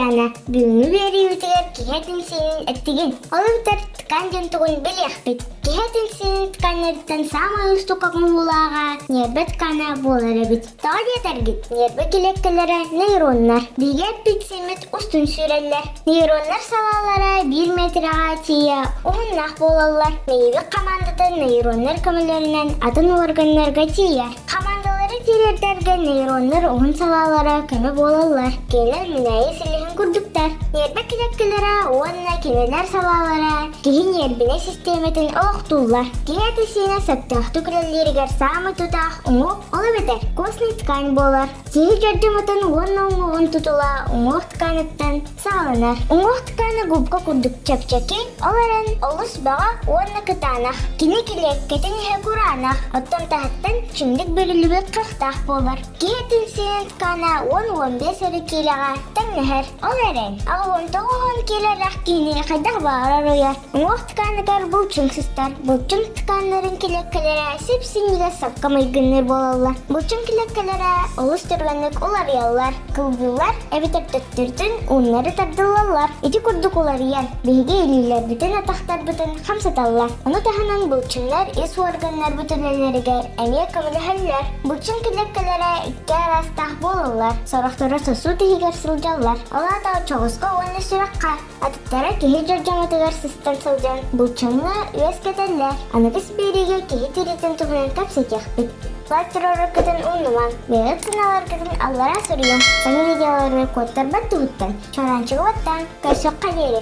Татьяна. Бүгүҥҥү биэриибитигэр киһи этин-сиинин эттигин, ол эбэтэр ткань диэн тугун билиэхпит. Киһи этин-сиинин тканнарыттан саамай уустук оҥоһуулааҕа ньиэрбэ ткана буолар эбит. Тоҕо диэтэргит, ньиэрбэ килиэккэлэрэ нейроннар. Биһиги эппит-сииммит устун сүүрэллэр. Нейроннар салаалара биир миэтэрэҕэ тиийэ уһуннаах буолаллар. Мэйиибит хамаандата нейроннар көмөлөрүнэн атын уорганнарга тиийэр. Хамаандалары тириэрдэргэ нейроннар уһун салаалара көмө буолаллар. Кинилэр үүнээйи силиһин курдуктар. Ньиэрбэ килиэккэлэрэ уонна кинилэр салаалара киһи ньиэрбинэй систиэмэтин олохтууллар. Киһи этэ-сиинэ сөптөөхтүк үлэлииригэр саамай тутаах уҥуох, ол эбэтэр костный ткань буолар. Киһи дьордьомотун уонна уҥуоҕун тутула уҥуох тканыттан саҕаланар. Уҥуох ткана губка курдук чэпчэки, ол эрэн олус бөҕө уонна кытаанах. Кини килиэккэтин иһэ кураанах, оттон таһыттан чиҥник бүрүллүбүт хахтаах буолар. Киһи этин-сиинин ткана 10-15 эрэ киилэҕэ тэҥнэһэр. Ол эрэн, 69 киилэлээх киһини хайдах баҕарар уйар. Уҥуох тканыгар булчуҥ сыстар. Булчуҥ тканнарын килиэккэлэрэ сип-синньигэс сапка майгынныыр буолаллар. Булчуҥ килиэккэлэрэ олус түргэнник уларыйаллар, кылгыыллар эбэтэр төттөрүтүн ууннары тардыллаллар. Ити курдук уларыйан, биһиги илиилэрбитин-атахтарбытын хамсаталлар. Ону таһынан булчуҥнар ис уорганнарбыт үлэлэригэр эмиэ көмөлөһөллөр. Булчуҥ килиэккэлэрэ икки араастаах буолаллар. Сорохторо сосуд иһигэр сылдьаллар. Ол аата очоҕоско уонна сүрэххэ. Атыттара киһи дьордьоҥотугар сыстан сылдьан булчуҥҥа үөскэтэллэр. Аныгыс биэриигэ киһи тириитин туһунан кэпсэтиэхпит. Лайк туруораргытын умнумаҥ, бэйэҕит санааларгытын аллараа суруйуҥ. Саҥа видеолары куоттарбат туһуттан чуораанчыгы баттааҥ, көрсүөххэ диэри!